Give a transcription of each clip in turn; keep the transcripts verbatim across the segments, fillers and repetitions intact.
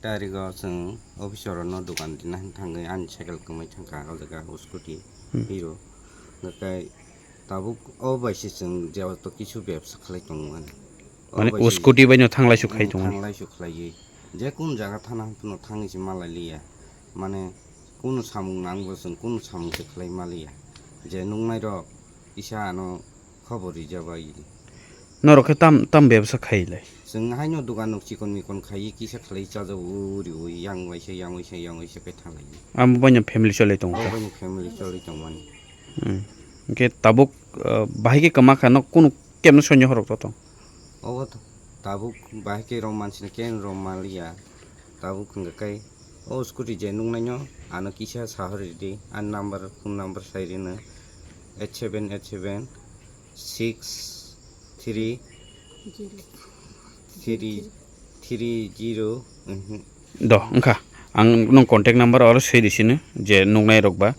Tarigo chwng office oro no dogan dina hin thangwi ani cycle kwmai thangkha o jaga o scooty Hmm. Hero. Hwnkhe tabuk o bai se chwng jeba to kisu bebsa khlai tongo ani. O Mane bai o se scooty bai no thanglai su khai Hmm, tongo. Thanglai su khlaiwi. Je kun jaga thana hwn phano thangwi se malai liya. Mane kunu samung nang bo chwng kunu samung se khlai maliya. Je nungnai rok kisa ano Khobor rijak bai. Norok khe tam, tam bebsa khai lai? Chwng haino dogan nok chikon mikon khai kisa khlai chajago uri ui yang waisa, yang waisa, yang waisa khe thanglai. Amo baino family cholai tongo ta? Obo ni family cholai tongmani. Hmm. Hwnkhe tabuk, ah, bahai khe kwma kha no kunu kemno soinyo horok to tong? Obo to tabuk bahai khe rong mansini ken rong maliya. Tabuk hwnkhe kai o scooty je nuknaino ano kisa sahori ridi, ani number, phone number sai rino eight seven eight seven six three three three zero, mhm. Do, wngkha. Ang nwng contact number oro swi di sini, je nuknai rok ba.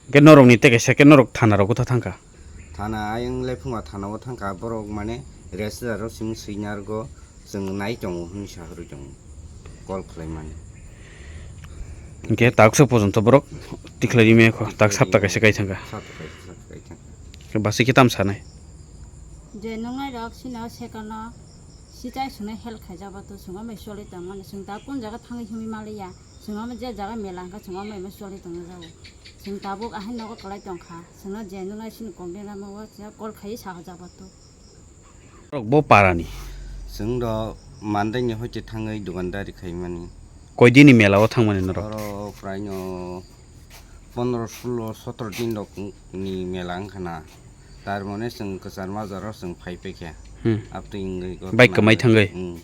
Hwnkhe norokni teke second norok thana rok kotha thangkha? Thana ayang Laiphunga thana o thangkha, borok mane register o simi swi narwgo, chwng nai tongo hwnwi sa rwi tongo, call khlaimani. Hwnkhe taksa pojonto borok tikhlai rime kho, tak sapta kaisa kai thangkha. Sapta kaisa, sapta kai thangkha. Hwnkhe basi khe tam sanai? Je nungnai rok sino second o sitai swnai help khaijak ba to chwng amai choli tongmani, chwng ta kun jaga thangwi himwi maliya. Chwng omo je jaga mela hwnkha, chwng omo emo choli tongna jago. Chwng tabuk ahai nogo kwlai tongkha. Chwngno je nungnai sini complain rwma o call khai sa hajak ba to. Norok bo parani? Chwng do mandaini hoite thangwi dukandari khaimani. Koidini mela o thangmani norok? Oro praino pondro, sulo, sotro din rok ni mela wngkha na. Tar mane chwng kwchar majaro chwng phai paikha. Hmm. Abtwi wngwi bike kwmai thangwi? Hmm.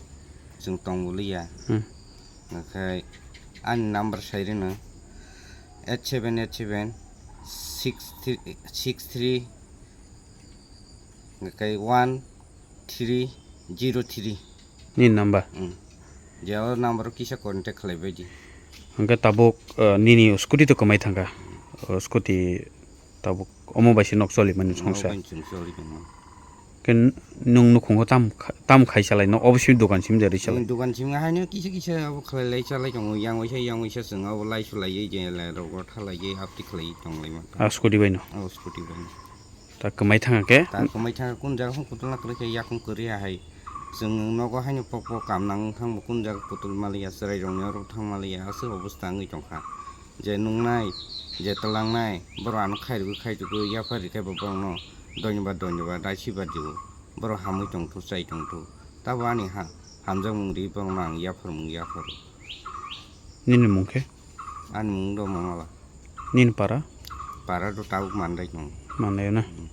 Chwng tongbuliya. Hmm. Hwnkhe ani number sai rino eight seven eight seven six three six three hwnkhe one three zero three. Nini number? Hmm. Je o number o kisa contact khlai bai di. Hwnkhe tabuk, uh, nini scooty to kwmai thangkha. Uh, scooty Tabuk omo bai se nok choli mani songsa. Omo bai se choli mani. Ke n-, nwng nukhungo tam kha-, tam khai salai no, obo simi dogan simi de ri salai. Nwng dogan simi haino kisa kisa abo khlai lai chalai tongo, yang waisa yang waisa chwng abo lai su lai je lai rogo tha lai je apti khlai tong lai man. A scooty bai no? O scooty bai no. Ta kwmai thanga ke? Ta kwmai thanga kun jaga hwn kutul na kwrwi khe yakung kwrwi hai. Chwng nogo haino pok pok kam nang thang bo kun jaga kutul maliya chwrai rok ni oro thang maliya aswk obosta wngwi tongkha. Je nungnai, je twlangnai, borok ano khairogwi khaitugwi yaphar rikhe bo borokno dhonyobad dhonyobad dai sibar dio. Borok hamwi tongthu, chai tongthu. Tabo ani ha-, hamjakmung ri borokno ang yapharmung yapharo. Nini mung khe? Ani mung do Mamala. Nini para? Para do tabuk Mandai tongo. Mandai na? Hmm.